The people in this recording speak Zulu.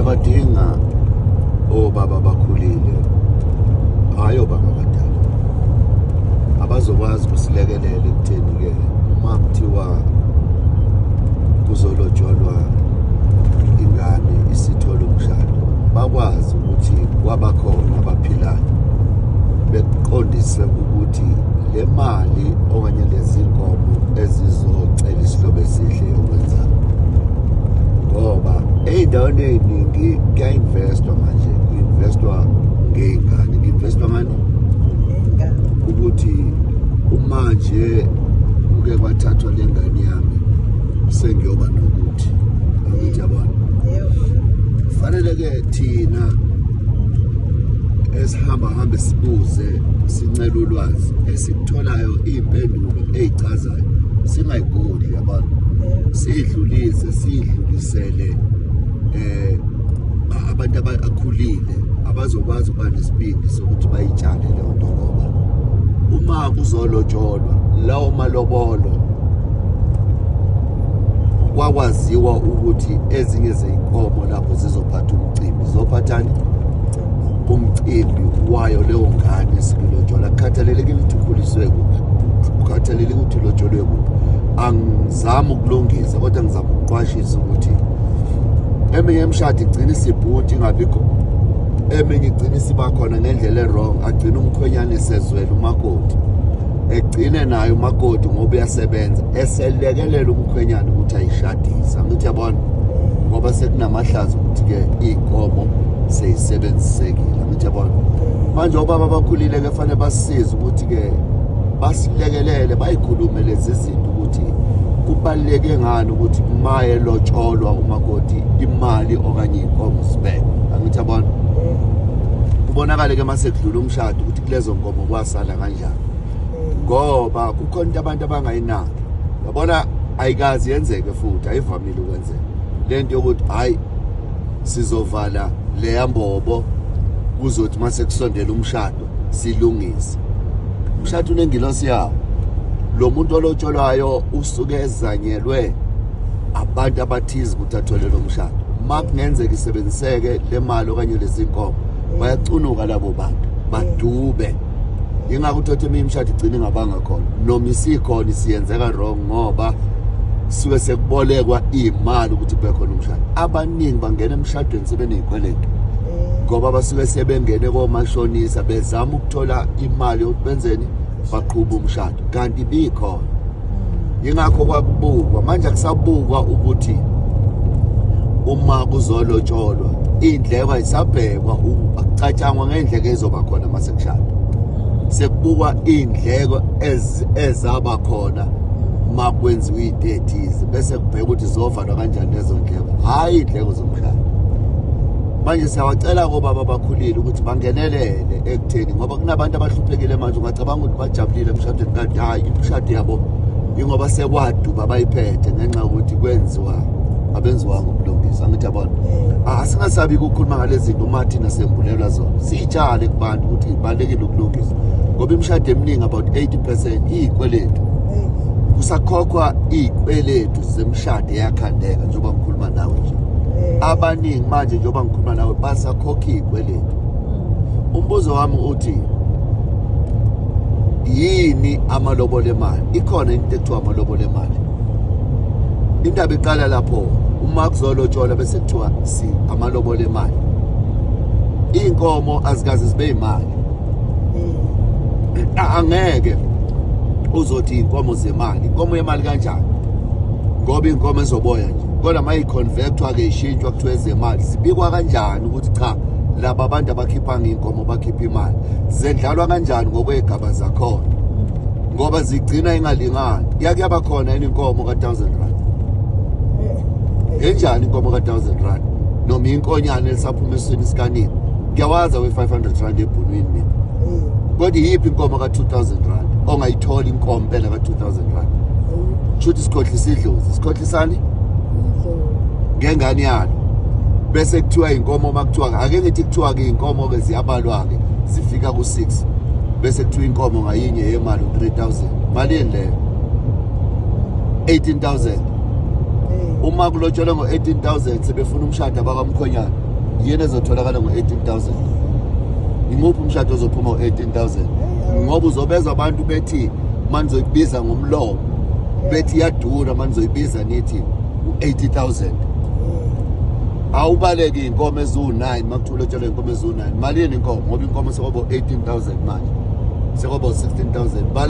Siyabadinga obaba abakhulile, hhayi obaba abadala, abazokwazi ukusilekelela ekutheni-ke uma kuthiwa kuzolotsholwa ingane isithola umshado, bakwazi ukuthi kwabakhona abaphilayo bekuqondise ukuthi le mali okanye lezi nkomo ezizocela isihlobo esihle yokwenzani, ngoba ey'ndaweni ey'ningi kuya-investwa manje, ku-investwa ngey'ngane, ku-investwa ngani ukuthi uma nje kuke kwathathwa le ngane yami sengiyoba nokuthi, angithi yabona. Kufanele-ke thina esihamba hambe sibuze sincela ulwazi esikutholayo, iy'mpendulo ey'chazayo singayigodli, yabona, siyidlulise, siyidlulisele abantu abakhulile abazokwazi ukuba nesibindi sokuthi bayitshale leyo nto, ngoba uma kuzolotsholwa lawo malobolo kwakwaziwa ukuthi ezinye zey'nkomo lapho zizophatha umcimbi, zizophathani umcimbi wayo leyo ngane esilotsholwa, kukhathalelekile ukuthi ukhuliswe kuphi, kukhathalelekile ukuthi ulotsholwe kuphi. Angizami ukulungisa, kodwa ngizama ukuqwashisa ukuthi eminye imishado igcina isibhuti ingabikho, eminye igcina isiba khona ngendlela e-wrong, agcine umkhwenyane esezwela umakoti, egcine naye umakoti ngoba uyasebenza eselekelela umkhwenyane ukuthi ayishadise, angithi yabona, ngoba sekunamahlazo ukuthi-ke iy'nkomo seyisebenzisekile, angithi yabona. Manje obaba abakhulile-ke fanele basisize ukuthi-ke basilekelele, bayikhulume lezi zinto ukuthi kubaluleke ngani ukuthi maye lotsholwa umakoti imali okanye iy'nkomo zibekwe, angithi yabona. Kubonakale-ke uma sekudlula umshado ukuthi kulezo nkomo kwasala kanjani, ngoba kukhona into abantu abangayinaki, yabona, ayikazi yenzeke futhi ayivamile ukwenzeka le nto yokuthi hhayi sizovala leya mbobo kuzothi uma sekusondela umshado silungise. Umshado unengilosi yawo, lo muntu olotsholwayo usuke ezanyelwe abantu abathize ukuthi athole lo mshado. Uma kungenzeka isebenziseke le mali okanye lezi nkomo, bayacunuka labo bantu, badube. Yingakho uthatha eminye imishado igcine ingabanga khona, noma isikhona isiyenzeka wrong, ngoba suke sekubolekwa iy'mali ukuthi kube khona umshado. Abaningi bangena emshadweni sebeney'kweletu, ngoba basuke sebengene komashonisa bezama ukuthola imali yokuthi benzeni, baqhuba umshado, kanti ibikhona. Yingakho kwakubukwa, manje akusabukwa ukuthi uma kuzolotsholwa iy'ndleko ayisabhekwa, akucatshangwa ngey'ndleko ezoba khona uma sekushada, sekubukwa iy'ndleko ezaba khona uma kwenziwa iy'nto ey'thize, bese kubheka ukuthi zovalwa kanjani lezo ndleko, hhayi iy'ndleko zomshado. Manje siyawacela kobaba abakhulile ukuthi bangenelele ekutheni, ngoba kunabantu abahluphekile manje, ungacabanga ukuthi bajabulile emshadweni, kanti hhayi, imishado yabo ingoba sekwaduba bayiphethe ngenxa yokuthi kwenziwa abenziwanga ubulungisa, angithi yabona. Asingasabi ukukhuluma ngalezi zinto uma thina sembulelwa zona, siyitshale kubantu ukuthi ibalulekile ukulungisa, ngoba imishado eminingi about 80% iyikweletu, kusakhokhwa iy'kweletu zemishado eyakhandeka njengoba ngikhuluma nawe nje. Abaningi manje njengoba ngikhuluma nawe basakhokha iy'kweletu. Umbuzo wami uthi yini amalobolo emali? Ikhona into ekuthiwa amalobolo emali. Indaba iqala lapho uma kuzolotsholwa bese kuthiwa si amalobolo emali. Iy'nkomo azikaze zibe yimali, angeke uzothi iy'nkomo zemali. Inkomo yemali kanjani? Ngoba iy'nkomo ezoboya nje, kodwa uma yiconvertwa-ke ishintshwa kuthiwa ezemali, zibikwa kanjani ukuthi cha laba bantu abakhiphanga iy'nkomo bakhipha imali? Zendlalwa kanjani ngokwey'gaba zakhona? Ngoba zigcina ingalingani. Yake yaba khona yini inkomo ka-R1000? Enjani inkomo ka-R1000 noma inkonyane elisaphuma esiswini sikanini? Ngiyawazi awe-R500 ebhunwini mina, kodwa iyiphi inkomo ka-R2000 ongayithola? Inkomo impela ka-R2000, shuthi sikhohlisa idlozi, sikhohlisani ngengane yalo, bese kuthiwa inkomo. Uma kuthiwa, ake ngithi kuthiwa-ke iy'nkomo-ke ziyabalwa-ke, zifika ku-6, bese kuthiwa inkomo ngayinye yemali u-3000, malini leyo? 18,000. Uma kulotsholwe ngo-18,000 sebefuna umshado abakamkhonyana. Yini ezotholakala ngo-18,000? Imuphi umshado ozophuma ngo-18,000? Ngoba uzobezwa abantu bethi manizoyibiza ngomlomo, bethi iyadura, manizoyibiza nithi u-80,000. Awubaleki iy'nkomo eziwu-9. Uma kuthiwa ulotshelwe iy'nkomo eziwu-9, malini inkomo? Ngoba inkomo sekwaba 18,000 manje, sekwaba 16,000.